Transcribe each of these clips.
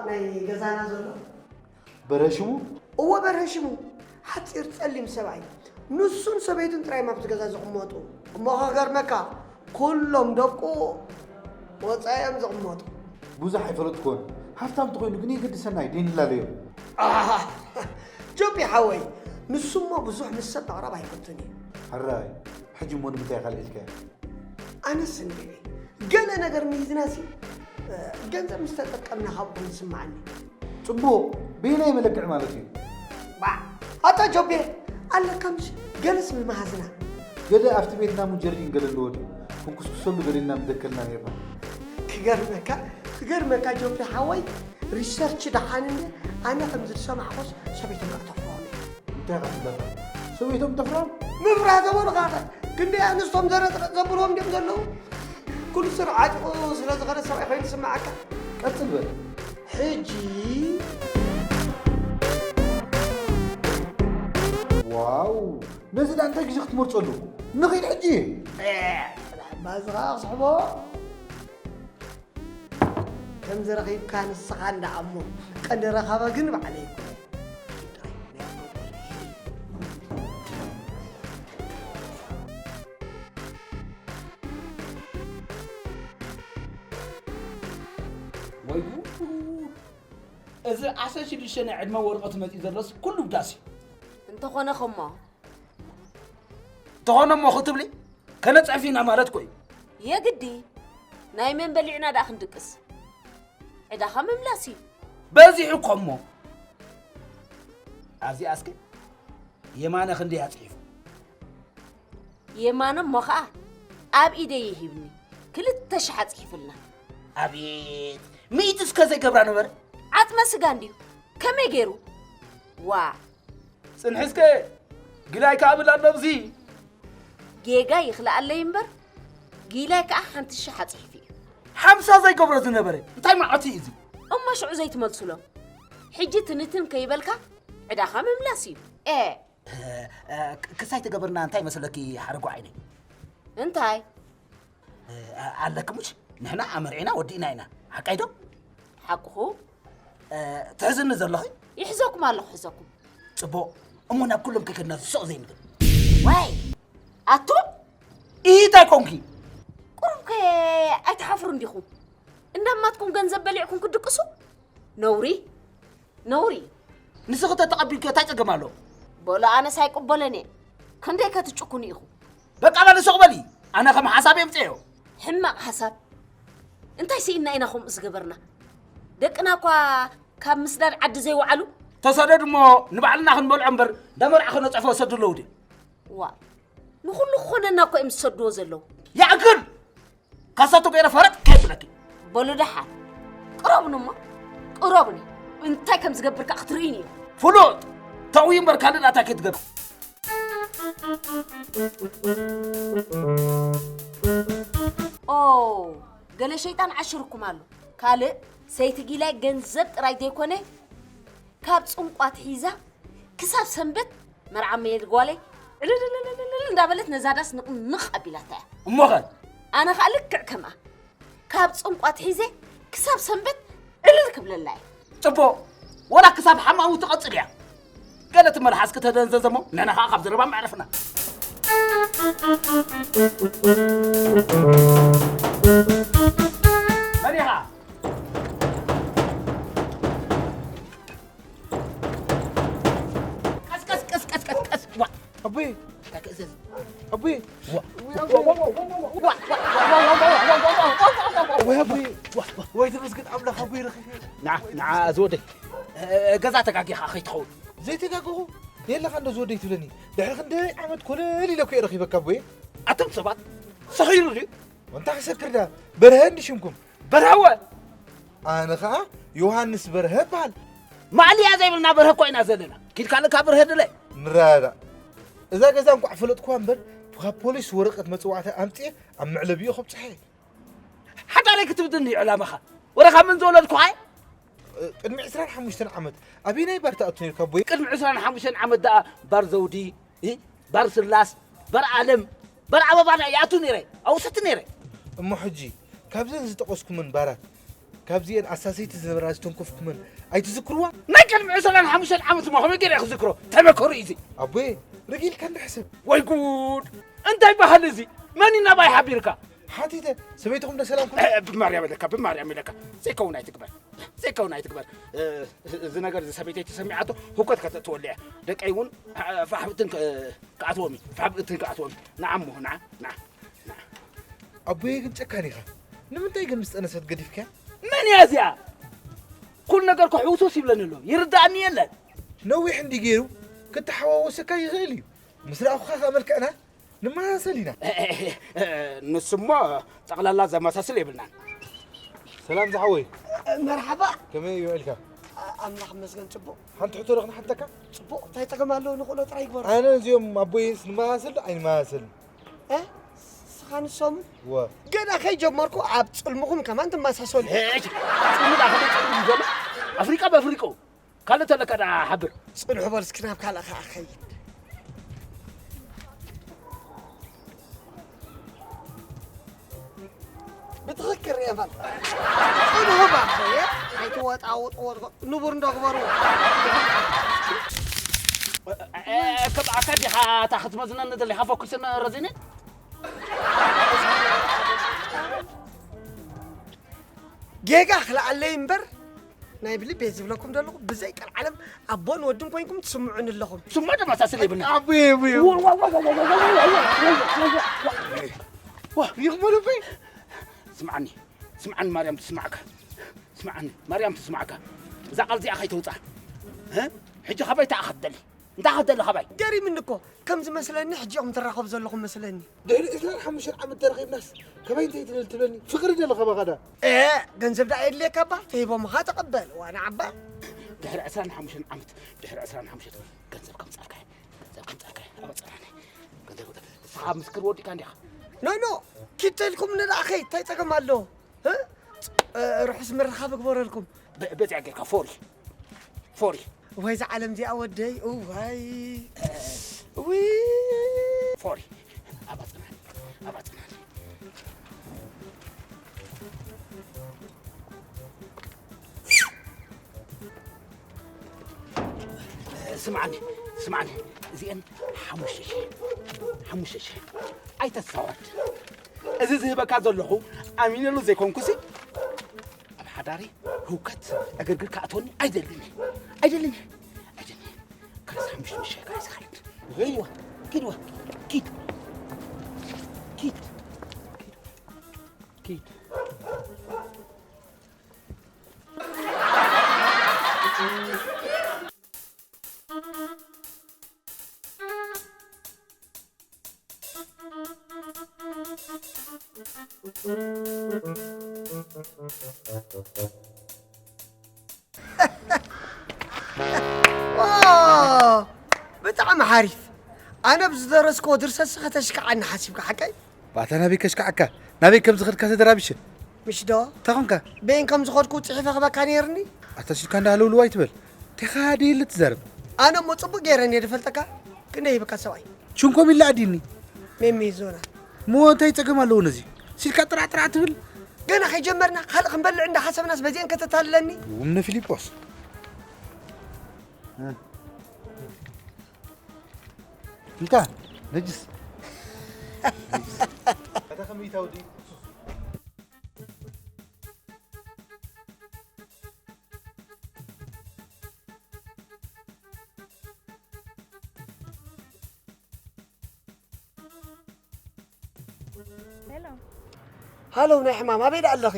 ናይ ገዛና ዘሎ? በርሀ ሽሙ? እወ፣ በርሀ ሽሙ። ሓጺር ጸሊም ሰብኣይ። ንሱን ሰበይቱን ጥራይ እዮም ኣብቲ ገዛ ዝቕመጡ። እሞ ከገርመካ፣ ኩሎም ደቁ ወጻኢ እዮም ዝቕመጡ። ብዙሕ ኣይፈለጥኩዎን። ሃፍታም እንተኾይኑ ግን የገድሰና እዩ፣ ደይንላለዮ። ኣሃ፣ ጆቢ ሓወይ፣ ንሱ እሞ ብዙሕ ምስ ሰብ ምቕራብ ኣይፈቱን እዩ። ሕራይ፣ ሕጂ እሞ ንምንታይ ኢኻ ኣልዒልካዮ? ኣነስ እንድዒ፣ ገለ ነገር ምሂዝናሲ፣ እ፣ ገንዘብ ምስ ተጠቀምና ከምኡ ይስምዓኒ። ጽቡቕ፣ በየናይ መለክዒ ማለት እዩ? ባዕ፣ ኣታ ጆቤ፣ ኣለካ ምሽ፣ ገለስ ምምሃዝና። ገለ ኣብቲ ቤትና ሙጀርዲን ገለ ኣለዎ ድዩ? ክንኩስኩሰሉ ገሊልና ምደከልና ነይርና። ክገርመካ፣ ክገርመካ ጆቤ ሓወይ፣ ሪሰርች ደሓን እንደ ኣነ ከም ዝሰማዕኮስ ሰበይቶም ከዕተፍዎም እየ። እንታይ ኢኻ ትብለካ? ሰበይቶም ተፍራም? ምፍራህ ዘበሉኻ ኸ? ክንደይ ኣንስቶም ዘረጥረጥ ዘብልዎም ድዮም ዘለዉ? ኩሉ ስር ዓጢቑ ስለ ዝኸደ ሰብኣይ ኮይኑ ዝስምዓካ? ቀጽል በል። ሕጂ ዋው! ነዚ ደኣ እንታይ ግዜ ክትመርጸሉ? ንኺድ ሕጂ! ኤ፣ ባዚ ኸኣ ክስሕቦ። ከም ዝረኺብካ ንስኻ እንዳ ኣሞ፣ ቀንዲ ረኻባ ግን ባዕለይ እኮ እየ። ወይ ጉድ! እዚ ዓሰርተ ሽዱሽተ ናይ ዕድመ ወረቐት መጺኡ ዘሎስ ኩሉ ብዳስ እዩ። እንተኾነ ኸሞ? እንተኾነ እሞ ክትብሊ ከነጽሕፍ ኢና ማለት እኮ እዩ። የግዲ ናይ መን በሊዕና ደኣ ክንድቅስ? ዕዳኻ ምምላስ እዩ። በዚሑ እኮ እሞ። ኣብዚኣ እስከ የማነ ክንደይ ኣጽሒፉ? የማነ እሞ ኸኣ ኣብ ኢደይ ይሂብኒ ክልተ ሽሕ ኣጽሒፉልና። ኣቤት! ሚእቲ እስከ ዘይገብራ ነበረ። ዓጽመ ስጋ እንድዩ። ከመይ ገይሩ? ዋ! ጽንሒ እስከ፣ ጊላይ ከኣ ብል ኣሎ ብዚ። ጌጋ ይኽልኣለይ እምበር፣ ጊላይ ከኣ ሓንቲ ሽሕ ኣጽሒፉ እዩ። ሓምሳ ዘይገብሮ ዝነበረ፣ እንታይ መዓት እዩ እዚ? እሞ ሽዑ ዘይትመልሱሎም? ሕጂ ትንትን ከይበልካ ዕዳኻ ምምላስ እዩ። ኤ! እ፣ እ፣ ክ-፣ ክሳይ ተገበርና እንታይ መስለኪ ሓረጉ ዓይነይ? እንታይ? እ፣ ኣ-፣ ኣለኪ ሙሽ? ንሕና ኣመርዒና ወዲእና ኢና። ሓቀይ ዶ? ሓቅኹ። እ፣ ትሕዝኒ ዘለኺ? ይሕዘኩም ኣለኹ፣ ሕዘኩም። ጽቡቕ። እሞ ናብ ኩሎም ከይከድና ስቕ ዘይንብል? ዋይ! ኣቱም? ኢሂ፣ እንታይ ኮንኪ? ቁሩብ ከ ኣይትሓፍሩን ዲኹም? እንዳማትኩም ገንዘብ በሊዕኩም ክትድቅሱ? ነውሪ፣ ነውሪ። ንስኺ ተተቐቢልኪ እንታይ ጸገም ኣለዎ? በሉ ኣነስ ኣይቅበሎን እየ። ክንደይ ከ ትጭኩኑ ኢኹም? በቃ በሊ ስቕ በሊ። ኣነ ከም ሓሳብ የምጽኤዮ። ሕማቕ ሓሳብ። እንታይ ስኢና ኢና ከምኡ ዝገበርና? ደቅና እኳ ካብ ምስዳድ ዓዲ ዘይወዓሉ። ተሰደድ እሞ ንባዕልና ክንበልዖ እምበር፣ እንዳ መርዓ ከነጽሕፎ ዝሰዱ ኣለዉ ድዮም? ዋ፣ ንኹሉ ክኾነና እኮ እዮም ዝሰድዎ ዘለዉ። ያእክል! ካሳቶ ገይረ ፈረጥ ከይብለኪ። በሉ ደሓን። ቅረቡኒ እሞ፣ ቅረቡኒ። እንታይ ከም ዝገብር ከኣ ክትርእዩኒ ኢኹም። ፍሉጥ! ተውይ እምበር ካልእ ናታ ከይትገብር። ኦ፣ ገለ ሸይጣን ዓሽርኩም ኣሎ። ካልእ ሰይቲ ጊላይ ገንዘብ ጥራይ ዘይኮነ፣ ካብ ጽንቋት ሒዛ ክሳብ ሰንበት መርዓ መየል ጓለይ ዕልልልልልል እንዳበለት ነዛ ዳስ ንቕንቕ ኣቢላታ እያ። እሞኸ? ኣነ ኸኣ ልክዕ ከምኣ ካብ ጽንቋት ሒዘ ክሳብ ሰንበት ዕልል ክብለላ እየ። ጽቡቕ፣ ወላ ክሳብ ሓማሙ ትቐጽል እያ። ገለ እቲ መልሓስኪ ተደንዘዘ እሞ ንሕና ኸኣ ካብ ዘረባ መዕረፍና። መን ኢኻ? ቀስ፣ ቀስ፣ ቀስ፣ ቀስ፣ ቀስ፣ ቀስ። ዋ። ኣቦይ። እንታይ ክእዘዝ? ኣቦይ። ዋ። ወይ ኣቦይ። ዋ፣ ዋ፣ ዋ፣ ዋ፣ ዋ። ወይ ኣቦይ። ዋ፣ ዋ። ወይ ተመስገን ኣምላኽ ኣቦይ ረኺበ። ንዓ፣ ንዓ፣ ዝወደይ። እ፣ ገዛ ተጋጊኻ ከይትኸውን። ዘይተጋገኹ? የለኻ እንዶ ዝወደይ ትብለኒ። ድሕሪ ክንደይ ዓመት ኮለል ኢለ እኮ እየ ረኺበካ ኣቦየ። ኣቱም ሰባት፣ ሰኺሩ ድዩ? ወንታ ክሰክር ዳ? በርሀ እንዲ ሽምኩም? በርሀወ! ኣነ ኸኣ ዮሃንስ በርሀ እበሃል። ማእልያ ዘይብልና በርሀ እኮ ኢና ዘለና። ኪድ ካልእ ካብ በርሀ ድለ። ንራዳእ። እዛ ገዛ እንቋዕ ፈለጥኩዋ እምበር፣ ካብ ፖሊስ ወረቐት መጽዋዕታ ኣምጽኤ ኣብ መዕለቢኡ ከብጽሐ እየ። ሓዳረይ ክትብድን እዩ ዕላማኻ። ወረ ካብ መን ዝወለድኩኻ እየ? ቅድሚ ዕስራን ሓሙሽተን ዓመት ኣበየናይ ባር ትኣቱ ነይርካ ኣቦይ? ቅድሚ ዕስራን ሓሙሽተን ዓመት ደኣ ባር ዘውዲ፣ እ፣ ባር ስላስ፣ ባር ኣለም፣ ባር ኣበባ ደኣ ይኣቱ ነይረ፣ ኣብኡ ሰቲ ነይረ። እሞ ሕጂ ካብዘን ዝጠቐስኩመን ባራት ካብዚኤን ኣሳሰይቲ ዝነበራ ዝተንኮፍኩመን ኣይትዝክርዋ? ናይ ቅድሚ ዕስራን ሓሙሽተን ዓመት እሞ ከመይ ገይረ ክዝክሮ? ተመከሩ እዩ እዚ። ኣቦየ፣ ርጊልካ እንዶ ሕሰብ። ወይ ጉድ! እንታይ በሃል እዚ? መን እዩ ናባይ ሓቢርካ? ሓቲተ፣ ሰበይትኹም ዶ ሰላም ኩሉ? እ፣ ብማርያም ኢለካ፣ ብማርያም ኢለካ። ዘይከውን ኣይትግበር። ዘይከውን ኣይትግበር። እ፣ እዚ ነገር እዚ ሰበይተይ ተሰሚዓቶ ህውከት ከተእትወሉ እያ። ደቀይ እውን፣ እ፣ ፋሕብትን ከ-፣ ክኣትዎም እዩ። ፋሕብትን ክኣትዎም እዩ። ንዓ እሞ፣ ንዓ፣ ንዓ፣ ንዓ። ኣቦየ ግን ጨካን ኢኻ። ንምንታይ ግን ምስ ጠነሰት ገዲፍካያ? መን እያ እዚኣ? ኩሉ ነገር ከሕውስውስ ይብለኒ ኣሎ። ይርዳእኒ የለን። ነዊሕ እንዲ ገይሩ ክተሓዋወሰካ ይኽእል እዩ። ምስ ረኣኹኻ ከኣ መልክዕና ንመሳሰል ኢና። ንስሞ ጠቕላላ ዘመሳስል የብልናን። ሰላም ዝሓወይ። መርሓባ። ከመይ ውዒልካ? ኣምላኽ ይመስገን ጽቡቕ። ሓንቲ ሕቶ ዶ ክንሓተካ? ጽቡቕ፣ እንታይ ጸገም ኣለዎ? ንኽእሎ ጥራይ ይግበሮ። ኣነ እዚኦም ኣቦይስ ንመሳሰል ዶ ኣይንመሳሰልን? እ? ስኻ ንሶም? እወ። ገና ከይጀመርኩ ኣብ ጽልምኹም ከማን ትመሳሰሉ። ሄይ! ጽልሚ ደኣ ከመይ ጽልሚ እዩ ዘሎ? ኣፍሪቃ ብኣፍሪቃኡ። ካልእ ተለካ ደኣ ሓብር። ጽንሑ በል እስኪ ናብ ካልእ ከኣ ክኸይድ። ብትኽክል ርኤ በል። ጽንሑ ባኮየ፣ ኣይትወጣውጥዎ፣ ንቡር እንዶ ግበሩ። እ፣ እ፣ እ፣ ክብኣካ ዲኻ እታ ክትመዝነኒ ደሊኻ ፈኲስን ረዚንን? ጌጋ ክልኣለይ እምበር፣ ናይ ብልቤ ዝብለኩም ዘለኹ፣ ብዘይ ቀልዓለም ኣቦን ወድን ኮይንኩም ትስምዑኒ ኣለኹም። ስማ ደማሳስል የብልና። ኣቡየ፣ ኣቡየ። ዋ፣ ይቕበሉብኝ። ስምዓኒ፣ ስምዓኒ፣ ማርያም ትስማዕካ። ስምዓኒ፣ ማርያም ትስማዕካ። እዛ ቃል እዚኣ ከይተውፅኣ። እ? ሕጂ ካባይ እንታይ ኢኻ ትደሊ? እንታይ ኢኻ ትደሊ ካባይ? ገሪምኒ እኮ። ከም ዝመስለኒ ሕጂ ኢኹም ትራኸቡ ዘለኹም መስለኒ። ድሕሪ ዕስራን ሓሙሽተን ዓመት ተራኺብናስ ካባይ እንታይ ትደሊ ትብለኒ? ፍቕሪ ደለኻ ባኻ ዳ? እ፣ ገንዘብ ደኣ የድልየካ እባ? ተሂቦምኻ ተቐበል። ዋና ዓባ። ድሕሪ ዕስራን ሓሙሽተን ዓመት፣ ድሕሪ ዕስራን ሓሙሽተን ገንዘብ ከምጻልካ፣ ገንዘብ ከምጻልካ፣ ኣበ ጽናኒ። ገንዘብ ከምጻልካ። ንስኻ ምስክር ወዲእካ እንዲኻ። ኖ፣ ኖ፣ ኪድ ተልኩም ንደኣ ኸይድ፣ እንታይ ጸገም ኣለዎ? እ? እ፣ ርሑስ ምርኻብ እግበረልኩም። በ-፣ በዚኣ ጌርካ ፎሪ። ፎሪ። ወይ እዛ ዓለም እዚኣ ወደይ፣ እዋይ። እውይ። ፎሪ። ኣብ ኣጽናኒ። ኣብ ኣጽናኒ። ስምዓኒ፣ ስምዓኒ። እዚኤን ሓሙሽተ ሽሕ። ሓሙሽተ ሽሕ። ኣይተሳወድ። እዚ ዝህበካ ዘለኹ ኣሚነሉ ዘይኮንኩሲ፣ ኣብ ሓዳሪ ህውከት ዕግርግር ክኣትወኒ ኣይደልን። ኣይደልን። ኣይደልን። ካልስ ሓሙሽተ ሽሕ ጋር ይዝኸድ። ኪድዋ፣ ኪድዋ፣ ኪድ። ኪድ። ኪድ። ዋው! ብጣዕሚ ሓሪፍ። ኣነ ብዝደረስክዎ ድርሰት ስኸ ተሽክዓኒ ሓሲብካ ሓቀይ? ባታ ናበይ ከሽክዓካ? ናበይ ከም ዝኸድካ ተደራቢሸ። ምሽ ዶ? እንታይ ኾንካ? በይን ከም ዝኸድኩ ጽሒፈ ክበካ ነይርኒ? ኣታ ሽልካ እንዳ ሃለውልው ኣይትበል። እንታይ ኻ ደይለ ትዛረብ? ኣነ እሞ ጽቡቕ ገይረ እንድየ ዝፈልጠካ። ክንደይ ሂብካ ሰብኣይ? ሽንኮም ኢላ ኣዲኒ። ሜሜ ዞና። እሞ እንታይ ጸገም ኣለዎ ነዚ? ሲልካ ጥራዕ ጥራዕ ትብል? ገና ከይጀመርና ካልእ ክንበልዕ እንዳሓሰብናስ በዚአን ከተታልለኒ? እምነ ፊሊጶስ። እ። እንካ፣ ነጅስ። ነጅስ። ኣታ ከመይ ታውዲ? ሄሎ። ሃሎ፣ ናይ ሕማም፣ ኣበይ ደኣ ኣለኺ?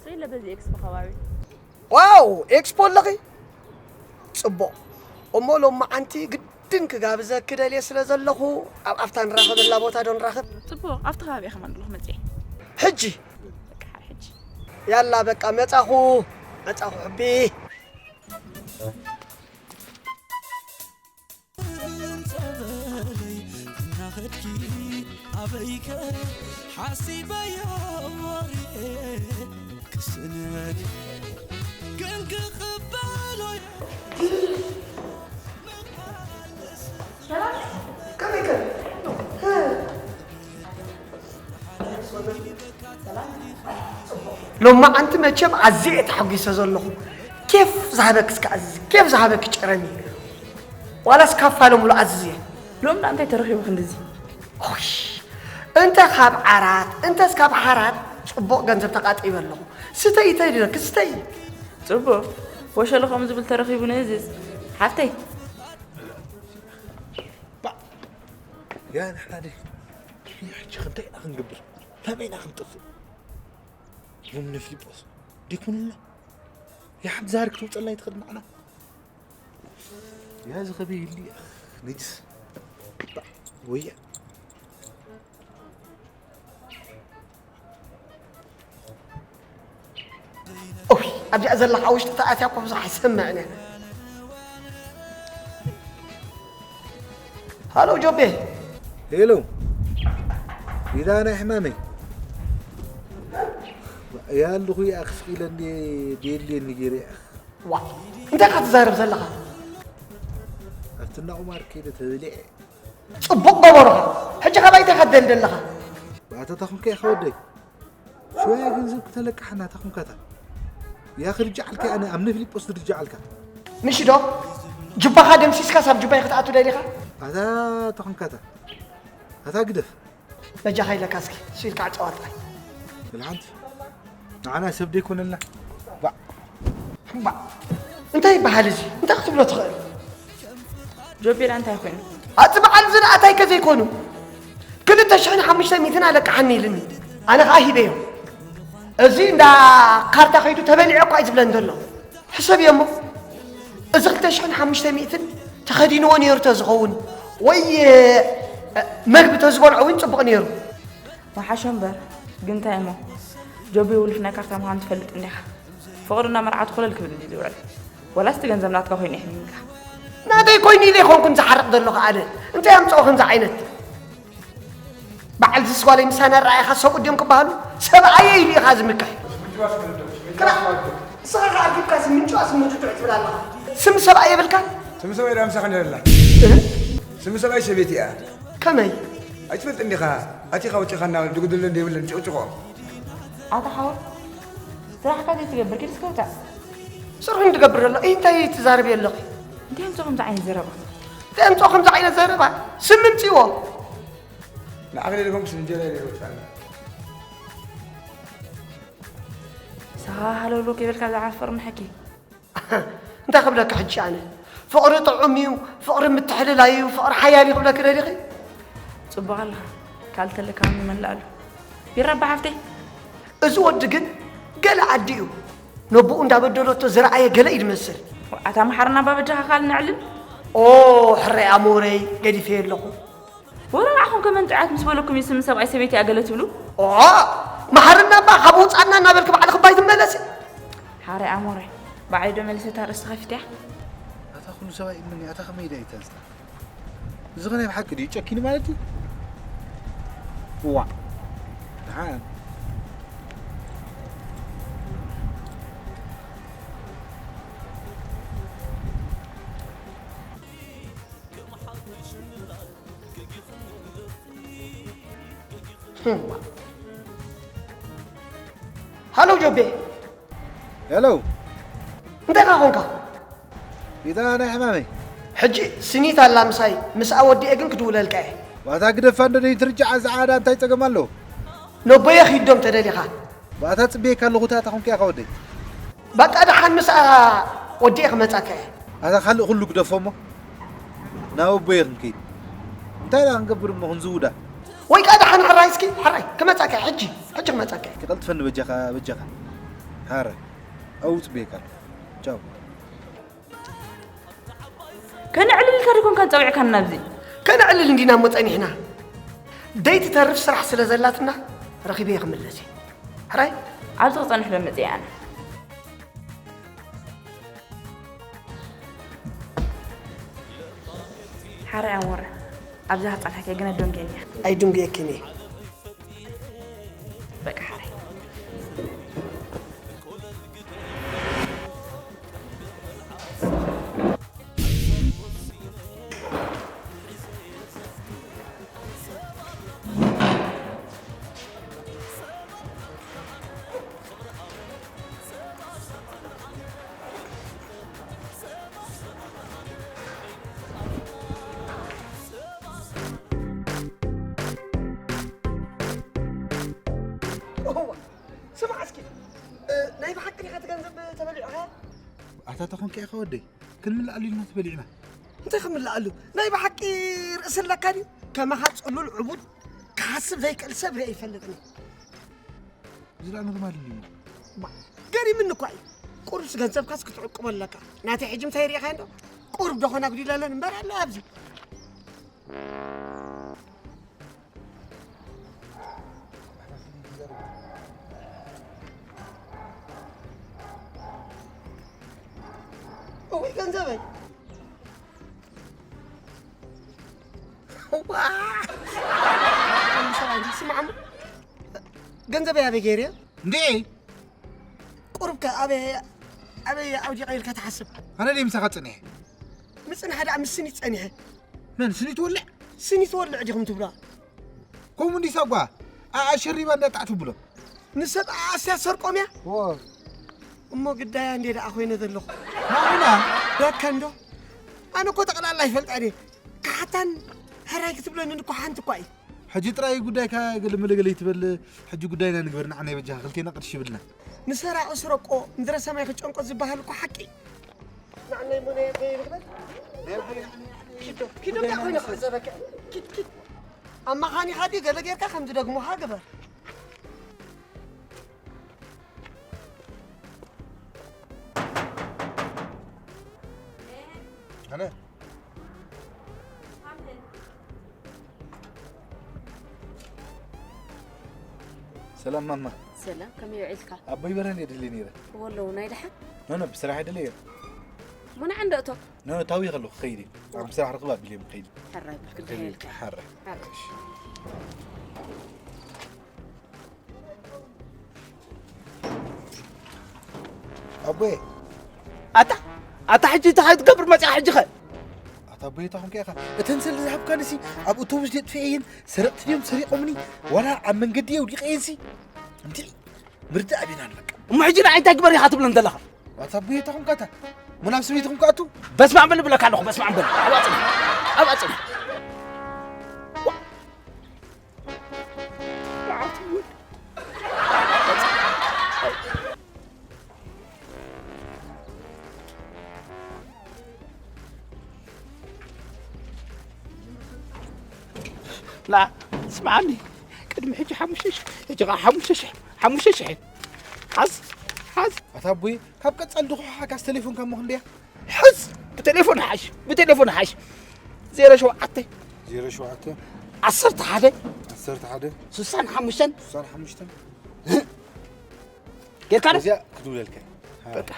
ስኢለ በዚ ኤክስፖ ከባቢ። ዋው፣ ኤክስፖ ኣለኺ? ጽቡቕ። እሞ ሎማዓንቲ ግድን ክጋብዘኪ ደልየ ስለ ዘለኹ፣ ኣብ ኣፍታ ንራኸበላ ቦታ ዶ ንራኸብ? ጽቡቕ፣ ኣብቲ ከባቢ እየ ከማን ዘለኹ መጽየ። ሕጂ? በቃ፣ ሕጂ። ያላ፣ በቃ፣ መጻኹ፣ መጻኹ፣ ሕቢ። ጸበለይ እናኸድኪ ኣበይከ ሓሲበዮ ወሬ ክስነድ ግን ክቕበሎ ሰላም፣ ከመይ ከ? ሰላም፣ ጽቡቕ። ሎማዓንቲ መቸም ኣዝየ እየ ተሓጒሰ ዘለኹ። ኬፍ ዝሃበኪ እስከ ኣዝዚ፣ ኬፍ ዝሃበኪ ጨረሚ። ዋላስ ካፋ ሎምሉ ኣዝዝየ። ሎም ደኣ እንታይ ተረኺቡ ክንድዚ? ኦሽ፣ እንተ ካብ ዓራት እንተስ ካብ ሓራት ጽቡቕ ገንዘብ ተቓጢበ ኣለኹ። ስተይ ተይ ድለኪ ስተይ። ጽቡቕ ወሸሎ ከምኡ ዝብል ተረኺቡ ነዚስ ሓፍተይ። ያ ንሕና ደ ሕጂ ክንታይ ኢና ክንገብር? ናበይ ኢና ክንጠፍእ? እዞም ንፊልጶስ ደይኮኑና? ያ ሓንቲ ዛር ክትውፀልና ይትኽእል ንዓና? ያ ዝኸበ ይሊ ነጅስ ወያ ኦይ ኣብዚኣ ዘለኻ ውሽጢ ተኣትያ እኮ ብዙሕ ኣይሰምዕን እያ። ሃሎ ጆቤ። ሄሎ ዲዳ ናይ ሕማመይ ያልኹ ይኣ ክስቕ ኢለኒ ደየልየኒ ገይረ ይኣ ዋ እንታይ ኢኻ ትዛረብ ዘለኻ? ኣብቲ እናቑማር ከይደ ተበሊዐ ጽቡቕ ገበሩኻ። ሕጂ ካባይ እንታይ ኢኻ ትደሊ ዘለኻ? ባእታ ታኹምካ ኢኻ ወደይ ሽወያ ገንዘብ ክተለቅሓና ታኹምካታ ያ ክርጃዓልካ ኣነ ኣብ ንፊልጶስ ዝርጃዓልካ ምሽ ዶ ጅባኻ ደምሲስካ ሳብ ጅባይ ክትኣቱ ደሊኻ? ኣታ ታኹምካታ ኣታ ግደፍ በጃኻ ኢለካ እስኪ እሱ ኢልካ ዕጸዋ ጥራይ። ብልሓንቲ ንዓና ሰብ ደይኮነልና ባዕ እምባ እንታይ ይበሃል እዚ እንታይ ክትብሎ ትኽእል? ጆቤላ እንታይ ኮይኑ? ኣቲ በዓል እዚ ንኣታይ ከዘይኮኑ ክልተ ሽሕን ሓሙሽተ ሚእትን ኣለቅሓኒ ኢልኒ ኣነ ከዓ ሂበዮ። እዚ እንዳ ካርታ ከይዱ ተበሊዐ እኳ እዩ ዝብለኒ ዘሎ። ሕሰብዮ እሞ እዚ ክልተ ሽሕን ሓሙሽተ ሚእትን ተኸዲንዎ ነይሩ ተዝኸውን ወይ መግቢ ተዝበልዖ እውን ፅቡቕ ነይሩ። ወሓሾ እምበር ግን እንታይ እሞ ጆቢ ውሉፍ ናይ ካርታ ምዃኑ ትፈልጥ እንዲኻ። ፍቕሪ እናመርዓቱ ኮለል ክብል እንድዩ ዝውዕል። ወላስ እቲ ገንዘብ ናትካ ኮይኑ የሕሚምካ። ናተይ ኮይኑ ኢለ ኣይኮንኩን ዝሓርቕ ዘለኹ ኣነ። እንታይ ኣምፅኦ ከምዚ ዓይነት? በዓል ዝስ ጓለይ ምሳና ረኣይኻ ሰብኡ ድዮም ክበሃሉ? ሰብኣየ ኢሉ ኢኻ ዝምክሕ። ክራ ንስኻ ከኣ ኣርጊብካ ስምንጭዋ ስምንጭ ትብላ ኣለኻ። ስም ሰብኣይ የብልካን? ስም ሰብኣይ ዳ ምሳኻ ነይረላ። ስም ሰብኣይ ሰበይቲ እያ። ከመይ? ኣይትፈልጥን ዲኻ? ኣቲኻ ወጺኻ እናበለ ድጉድልን ደይብልን ጭቕጭቖ። ኣታ ሓወይ ስራሕካ ዘይትገብር ኪድ እስከ ውጻእ። ስርሑ ንድገብር ዘሎ እንታይ ትዛረቢ ኣለኺ? እንታይ ኣምጽኦ ከምዚ ዓይነት ዘረባ? እንታይ ኣምጽኦ ከምዚ ዓይነት ዘረባ? ስም ምምጽእዎ። ንዓኺ ደይኮንኩስ ንጀላይ ደይወጻኒ። ንስኻ ሃለውለው ከይበልካ ብዛዕባ ፍቕሪ ምሓኪ። እንታይ ክብለካ ሕጂ ኣነ ፍቕሪ ጥዑም እዩ ፍቕሪ ምትሕልላይ እዩ ፍቕሪ ሓያል እዩ ክብለኪ ደሊኺ ጽቡቕ ኣለኻ ካልእ ተለካ ምመላእ ኣሎ ቢራ ኣባ ሓፍተይ እዚ ወዲ ግን ገለ ዓዲ እዩ ነቦኡ እንዳበደለቶ ዝረኣየ ገለ እዩ ዝመስል ኣታ መሓርና ኣባ በጃኻ ካልእ ነዕልል ኦ ሕራይ ኣሞረይ ገዲፈዮ ኣለኹ ወረ ንዓኹም ከመንጥዑያት ምስ በለኩም እዩ ስም ሰብኣይ ሰበይቲ እያ ገለ ትብሉ? ኦእ! መሓረና እባ ካብ ውጻእና እናበልኪ ባዕልኺ እባ ኣይትመለሲ። ሓራይ ኣሞራይ፣ ባዕለይ ዶ መሊሰ እታ ርእሲ ከፊተያ? ኣታ ኩሉ ሰብኣይ እምኒ ኣታ ከመይ ኢዳ ይተንስታ? እዚ ኸ ናይ ብሓቂ ድዩ ጨኪኑ ማለት እዩ? እዋእ! ደሓን። ሃሎ ጆቤ። ሄሎ። እንታይ ኢኻ ኾንካ? ኢታ ናይ ሕማመይ። ሕጂ ስኒት ኣላ ምሳይ፣ ምስኣ ወዲኤ ግን ክድውለልካ እየ። ዋታ ግደፋ እንዶ ደይትርጅዓ ዝዓዳ እንታይ ጸገም ኣለዎ? ነቦየ ኺዶም ተደሊኻ። ዋታ ጽብየካ ኣለኹ እታ ታኹም ከያ ወደይ። በቃ ደሓን ምስኣ ወዲኤ ክመጻካ እየ። ኣታ ካልእ ኩሉ ግደፎ እሞ ናብ ኣቦየ ክንከይድ። እንታይ ደኣ ክንገብር እሞ ክንዝውዳ? ወይ ከኣ ደሓን ሕራይ እስኪ ሕራይ ክመጻካ እየ ሕጂ ሕጂ ክመጻካ እየ። ክቐልጥፈኒ በጃኻ በጃኻ። ሕራይ ኣብኡ ጽብየካ ኣለኹ። ቻው። ከነዕልል ኢልካ ዶ ኮንካ ጸዊዕካና ኣብዚ? ከነዕልል እንዲና እሞ ጸኒሕና። ደይትተርፍ ስራሕ ስለ ዘላትና ረኺበ እየ ክምለስ እየ። ሕራይ ኣብዚ ክጸንሕ ዶ መጽእ ኣነ? ሓራይ ኣሞረ ኣብዛ ክጸንሐከ ግን ኣዶንገኛ ኣይድንጉየክን እየ በቃ ሓራይ እታ ተኾንካ ኢኻ ወደይ፣ ክንምልኣሉ ኢልና ተበሊዕና። እንታይ ክምልኣሉ? ናይ ብሓቂ ርእሲ ኣለካ ድዩ? ከማኻ ጽሉል ዕቡድ ክሓስብ ዘይክእል ሰብ ርእየ ይፈልጥኒ። እዚ ደኣ ኖርማል እዩ። ባ፣ ገሪምኒ እኳ እዩ። ቁሩብስ ገንዘብካስ ክትዕቅቦ ኣለካ። ናተይ ሕጂ እንታይ ርኢኻዮ እንዶ? ቁሩብ ደኾና ኣጉዲላለን እምበር ኣሎ ኣብዚ። እውይ ገንዘበይ። ዋ! ስማዕሞ፣ ገንዘበይ ኣበይ ገይረዮ? እንዴ? ቁሩብ ከ ኣበይ፣ ኣበይ ኣውዲቐ ኢልካ ትሓስብ? ኣነ ደይ ምሳኻ ጸኒሐ። ምጽንሓ ደኣ ምስ ስኒት ጸኒሐ። መን ስኒት ወልዕ? ስኒት ወልዕ ዲኹም ትብላ? ከምኡ እንዲ ሳጓ ኣሸሪባ እንዳጣዕ ትብሎ። ንሰብ ኣስያ ሰርቆም እያ? ዎ። እሞ ግዳያ እንዴ ደኣ ኮይነ ዘለኹ? ማዕና? ደከ እንዶ? ኣነ እኮ ጠቕላላ ይፈልጣ እየ። ካሕታን ሕራይ ክትብለኒ እኮ ሓንቲ እኳ እዩ። ሕጂ ጥራይ ጉዳይካ ገለ መለገለ ይትበል፣ ሕጂ ጉዳይና ንግበር፣ ንዓና ይበጃኻ፣ ክልቴና ቅርሺ ይብልና። ንሰራቒ ስረቆ፣ ምድረ ሰማይ ክጨንቆ ዝበሃል እኮ ሓቂ። ንዓና ይሞነ የበይ ንግበር? ኪዶ፣ ኪዶ እንታይ ኮይነ ክዕዘበካ? ኪድ፣ ኪድ። ኣብ መኻኒኻ ድዩ ገለ ጌርካ ከም ዝደግሙኻ ግበር። ኣነ ሰላም ማማ። ሰላም፣ ከመይ ውዒልካ? ኣቦይ በረን እየ ድልየ ነይረ። ወሎ፣ ናይ ደሓን? ኖ፣ ኖ፣ ብስራሕ እየ ድልየ። ሞና ዓንዶ እቶ? ኖ፣ ኖ፣ ታዊ ከለኹ ክኸይድ እየ። ኣብ ስራሕ ርኽብ ኣቢለ እየ ክኸይድ። ሕራይ ብልክ፣ ደህና ኢልካ። ሕራይ። ሕራይ። እሺ። ኣቦየ። ኣታ፣ ኣታ ሕጂ እንታይ ክትገብር መጺኻ ሕጂ ኸ? ኣታ ኣቦየ፣ እንታይ ኾንካ ኢኻ? እተን ስለ ዝሃብካንሲ ኣብ ኣውቶቡስ ድየ ጥፊኤየን? ሰረቕቲ ድዮም ሰሪቖምኒ? ዋላ ኣብ መንገዲ እየ ውዲቐየንሲ? እንድዒ፣ ምርዳእ ኣቢናን በቃ። እሞ ሕጂ ንዓይ እንታይ ግበር ኢኻ ትብለን ዘለኻ? ኣታ ኣቦየ፣ እንታይ ኾንካ ኣታ? ሞ ናብ ሰበይትኹም ክኣቱ? በስመ ኣብ በል እብለካ ኣለኹ፣ በስመ ኣብ በል። ኣብኣ ጽንሕ፣ ኣብኣ ጽንሕ። ላ፣ ስምዓኒ፣ ቅድሚ ሕጂ ሓሙሽተ ሽሕ፣ ሕጂ ኸዓ ሓሙሽተ ሽሕ፣ ሓሙሽተ ሽሕ። ሓዝ፣ ሓዝ። ኣታ ኣቦይ፣ ካብ ቀጻሊ ድኹሓካስ ተሌፎንካ እሞ ክንደያ? ሕዝ፣ ብቴሌፎን ሓሽ፣ ብቴሌፎን ሓሽ። ዜሮ ሸውዓተ። ዜሮ ሸውዓተ። ዓሰርተ ሓደ። ዓሰርተ ሓደ። ስሳን ሓሙሽተን። ስሳን ሓሙሽተን። ጌርካ ዶ? እዚኣ ክድውለልካ። በቃ፣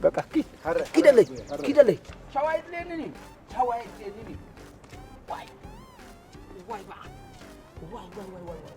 በቃ፣ ኪድ፣ ሓረ፣ ኪደለይ፣ ሓረ። ኪደለይ። ሻዋ የድልየኒ እዩ፣ ሻዋ የድልየኒ እዩ። ዋይ፣ ዋይ፣ በዓ። ዋይ፣ ዋይ፣ ዋይ፣ ዋይ፣ ዋይ።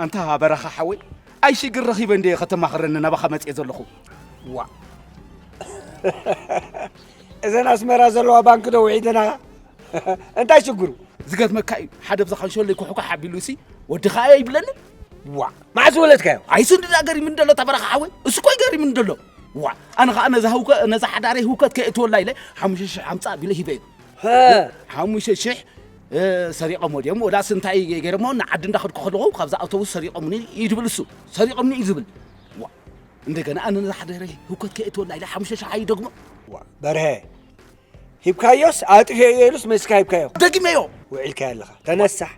ኣንታ በረኻ ሓወይ፣ ኣይ ሽግር ረኺበ እንደ ከተማኽረኒ ናባኻ መጽየ ዘለኹ። ዋ። እዘን ኣስመራ ዘለዋ ባንክ ዶ ውዒደናኻ? እንታይ ሽግሩ? ዝገርመካ እዩ፣ ሓደ ብዛ ካንሸለይ ኩሕኳሕ ኣቢሉሲ፣ "ወዲ ኸኣ" ይብለኒ። ዋ፣ መዓስ ወለድካዮ? ኣይሱ እንድዳ ገሪምኒ ደሎ፣ እታ በረኻ ሓወይ፣ እሱ እኮ እዩ ገሪምኒ ደሎ። ዋ፣ ኣነ ኸኣ ነዛ ህውከ-፣ ነዛ ሓዳረይ ህውከት ከየእትወላ ኢለ፣ ሓሙሽተ ሽሕ ኣምጻእ ኣቢለ ሂበዮ። ሀ። ሓሙሽተ ሽሕ፣ እ፣ ሰሪቖሞ ድዮም፣ ወላስ እንታይ ገይሮሞ፣ ንዓዲ እንዳኸድኩ ከለኹ፣ ካብዛ ኣውቶቡስ ሰሪቖምኒ እዩ ዝብል እሱ። ሰሪቖምኒ እዩ ዝብል። ዋ፣ እንደገና ኣነ ነዛ ሓዳረይ ህውከት ከየእትወላ ኢለ፣ ሓሙሽተ ሽሕ ኣይደግሞ። ዋ፣ በርሀ፣ ሂብካዮስ ኣጥፍኤዮ ኢሉስ መሲካ ሂብካዮ። ደጊመዮ። ውዒልካዮ ኣለኻ። ተነሳሕ።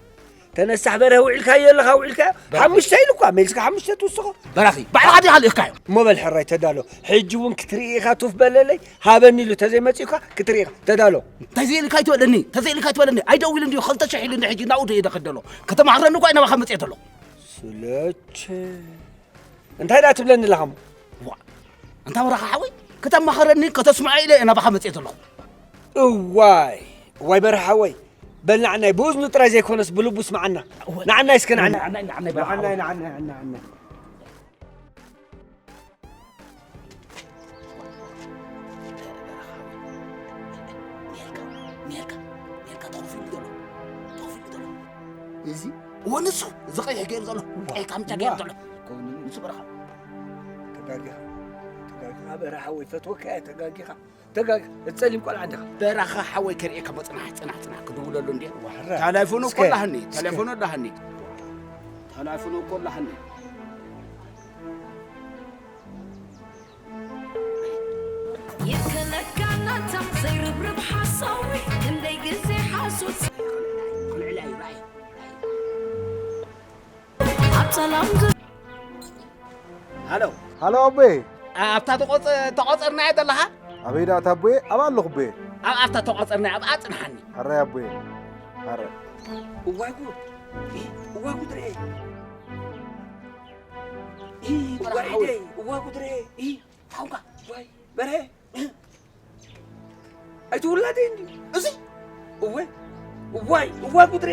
ተነሳሕ በርሀ፣ ውዒልካዮ ኣለኻ፣ ውዒልካዮ። በርሀ። ሓሙሽተ እኳ ሜልስካ ሓሙሽተ ትውስኾ። በራኺ፣ ባዕልኻ ዲኻ ልእኽካዮ? እሞ በል ሕራይ ተዳሎ። ሕጂ እውን ክትርኢ ኢኻ ቱፍ በለለይ። ሃበኒ ኢሉ ተዘይመጺኡካ ክትርኢ ኢኻ። ተዳሎ። ተዘይልካ ኣይትበለኒ፣ ተዘይልካ ኣይትበለኒ። ኣይደውል እንዲዩ፣ ክልተ ሽሕ ኢሉ እንዲ ሕጂ ናብኡ ዶ እየ ደኸደሎ። ከተማኽረኒ እኳ እዩ ናባኻ መጽኤ ዘሎ። ስለቸ። እንታይ ደኣ ትብለኒ ኣለኻ እሞ? ዋ፣ ኣንታ በራኻ ሓወይ፣ ከተማኽረኒ፣ ከተስምዖ ኢለ እየ ናባኻ መጽኤ ዘለኹ። እዋይ፣ እዋይ በርሃ ሓወይ፣ በል ንዓናይ ብእዝኑ ጥራይ ዘይኮነስ ብልቡ ስምዓና። እወ። ንዓናይ እስከ ንዓናይ። ንዓናይ፣ ንዓናይ በርሃ ንዓናይ፣ ሓወይ። ንዓናይ፣ ንዓናይ፣ ንዓናይ። ሜልካ፣ ሜልካ፣ ሜልካ ተኸፊሉ ዘሎ፣ ተኸፊሉ ዘሎ። እዚ እወ፣ ንሱ፣ እዚ ቀይሕ ገይሩ ዘሎ፣ ዋ፣ ቀይሕ ካምቻ ገይሩ ዋ። ዘሎ። ከውኒ ንሱ በርሃ። ተጋጊኻ፣ ተጋጊኻ በርሃ ሓወይ፣ ፈትወካ እየ፣ ተጋጊኻ። ተጋግ-፣ እቲ ጸሊም ቆልዓ እንዲኻ። በራኻ ሓወይ ከርእየካ እሞ ጽናሕ፣ ጽናሕ፣ ጽናሕ ክድውለሉ እንድየ። ዋሕራ። ተሌፎኑ እኮ እስከ፣ ኣላህኒ፣ እስከ። ተሌፎኑ ኣላህኒ። ተሌፎኑ እኮ ኣላህኒ። ይከለካ ናታ ዘይርብርብ ሓሳዊ፣ ክንደይ ግዜ ሓሶት። ኣብ ሰላም ዝ- ሃሎ። ሃሎ ኣቦየ። ኣ-፣ ኣብታ ተቖጸ-፣ ተቖጸርናያ ዘለኻ? ኣበይ ደኣ እታ ኣቦየ? ኣብኣ ኣለኹ ኣቦየ። ኣብ-፣ ኣብታ ተቖጸርናያ ኣብኣ ጽንሓኒ። ሕራይ ኣቦየ። ሕራይ። እዋይ ጉድ። ኢ፣ እዋይ ጉድ ርኤ። ኢ፣ በርሃ እዋይ ሓወይ። ኢደይ፣ እዋይ ጉድ ርኤ። ኢ፣ ታውካ። እዋይ፣ በርሀ። ኣይትውላደይ እንድዩ። እዚ? እወ፣ እዋይ፣ እዋይ ጉድሬ።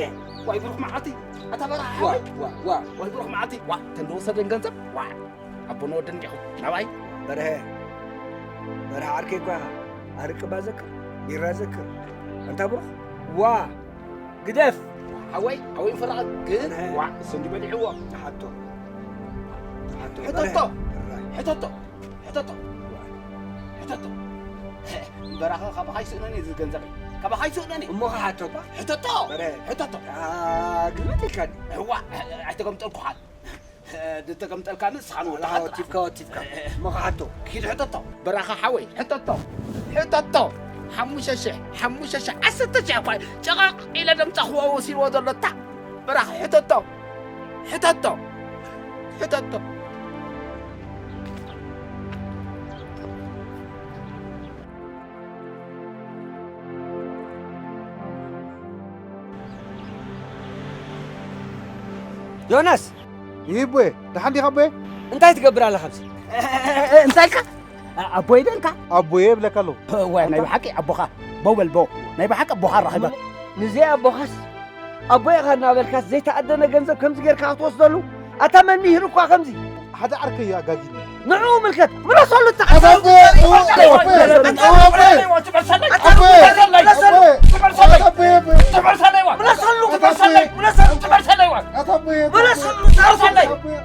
ዋይ ብሩኽ መዓልቲ፣ ኣታ በርሃ ዋ፣ ሓወይ። ዋ፣ ዋ። ዋይ ብሩኽ መዓልቲ፣ ዋ፣ ተንዶ ወሰደን ገንዘብ፣ ዋ። ኣቦን ወድን እንዲኹም፣ ናባይ። በርሀ፣ በርሀ ዓርከይ እኳ ኣርቂ ባዘክር፣ ቢራ ዘክር። ኣንታ ብሩኽ፣ ዋ፣ ግደፍ። ሓወይ፣ ሓወይ ፍራቕ ግን፣ በርሀ። ዋ፣ እሱ እንዲ በሊዕዎ። ተሓቶ። ተሓቶ፣ ሕተቶ፣ በርሀ። ሕተቶ። ሕተቶ። ሕተቶ። በራኸ ካባኻ ይስእነኒ እዚ ገንዘበይ። ካባኻ ይስእነኒ። እሞ ክሓቶ እባ። ሕተቶ። በረ። ሕተቶ። ኣ፣ ግልብጥ ኢልካኒ። እዋ፣ ኣይተገምጠልኩኻን። ዝተገምጠልካ ንስኻ ንወድኻ ኣላ፣ ጥራሕ። ወቲፍካ፣ ወቲፍካ። እሞ ክሓቶ። ኪድ ሕተቶ። በራኸ ሓወይ፣ ሕተቶ። ሕተቶ። ሓሙሽተ ሽሕ፣ ሓሙሽተ ሽሕ፣ ዓሰርተ ሽሕ እኳ ጨቓቕ ኢለ ደምጻኽዎ ወሲድዎ ዘሎ እታ በራኸ ሕተቶ። ሕተቶ። ሕተቶ። ዮናስ! ይህ ኣቦየ፣ ደሓን ዲኻ ኣቦየ? እንታይ ትገብር ኣለኻ ኣብዚ? እ-፣ እ-፣ እ-፣ እንታይ ኢልካ? ኣ-፣ ኣቦይ ዶ ኢልካ? ኣቦየ እብለካ ኣለኹ። እዋይ፣ ናይ ኣታ- ብሓቂ ኣቦኻ። በው በል፣ በው። ናይ ብሓቂ ኣቦኻ ራኺበ። ንዘይ ኣቦኻስ፣ ኣቦይ ኢኻ እናበልካስ ዘይተኣደነ ገንዘብ ከምዚ ጌርካ ክትወስደሉ? ኣታ መን ምሂሩኳ ከምዚ? ሓደ ዓርከይ እዩ ኣጋጊኒ። ንዕኡ ምልከት፣ ምለሰሉ እታ ኣታ ኣቦየ፣ ኣቦየ፣ ኣቦየ፣ ኣቦየ፣ ኣቦየ፣ ኣቦየ፣ ኣቦየ፣ ኣቦየ፣ ምለሰሉ፣ ኣታ ኣቦየ፣ ምለሰሉ፣ ኣታ ኣቦየ፣ ምለሰሉ፣ ኣቦየ፣ ኣቦየ፣